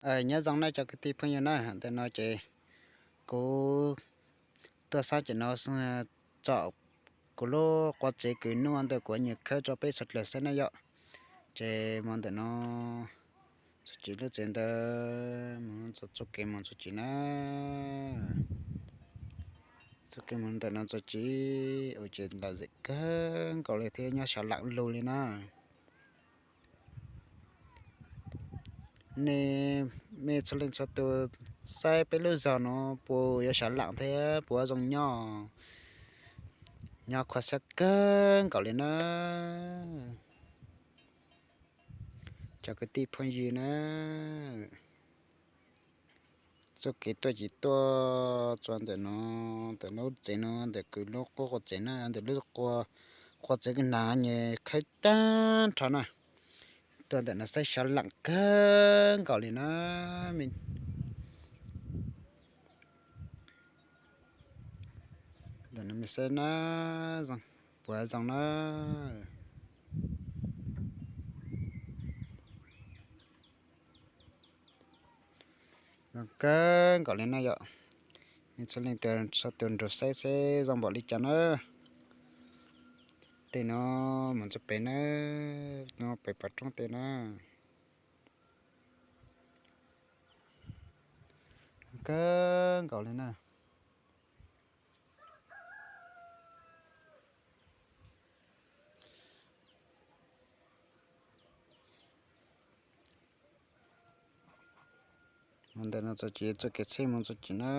Nyob zoo na cov kwv tij phooj ywg na, ntawm no ces kuv tuaj sab cem no tsom kuv lub qua tsev kws nub ntawm kuv nyuam khawb tso peb sawv dlawg saib na yom. Ces mus ntawm no txuas tsis lub tsev ntawd, mus txoj kev mus txuas tsis na. Txoj kev mus ntawm no txuas tsis, ua ces lom zem kawg nkaus li thiab nyob sav lam lug li na. Nej, mej txhua leej txhua tus saib peb lub zog no puas yuav sav lam thiab puas zoo nyob, nyob khuv xim kawg nkaus li na. Cov kwv tij phooj ywg na, txoj kev tuaj ces tuaj txog ntawm no, ntawm lub tsev no, ntawm kuv lub qua tsev na, ntawm lub qua tsev kws nag nyuam khawb tag nrho na. Tuaj ntawm no saib sav lam kawg nkaus li na. Ntawm no mej saib na, puas zoo na. Zoo kawg nkaus li na yom. Mej txhua leej txhua tus nrug saib seb zoo npaum li cas na. Tej no mus txog pem na, no pem pas roob tej na. Zoo kawg nkaus li na. Mus ntawm no txuas tsis, txoj kev tsheb mus txuas tsis na.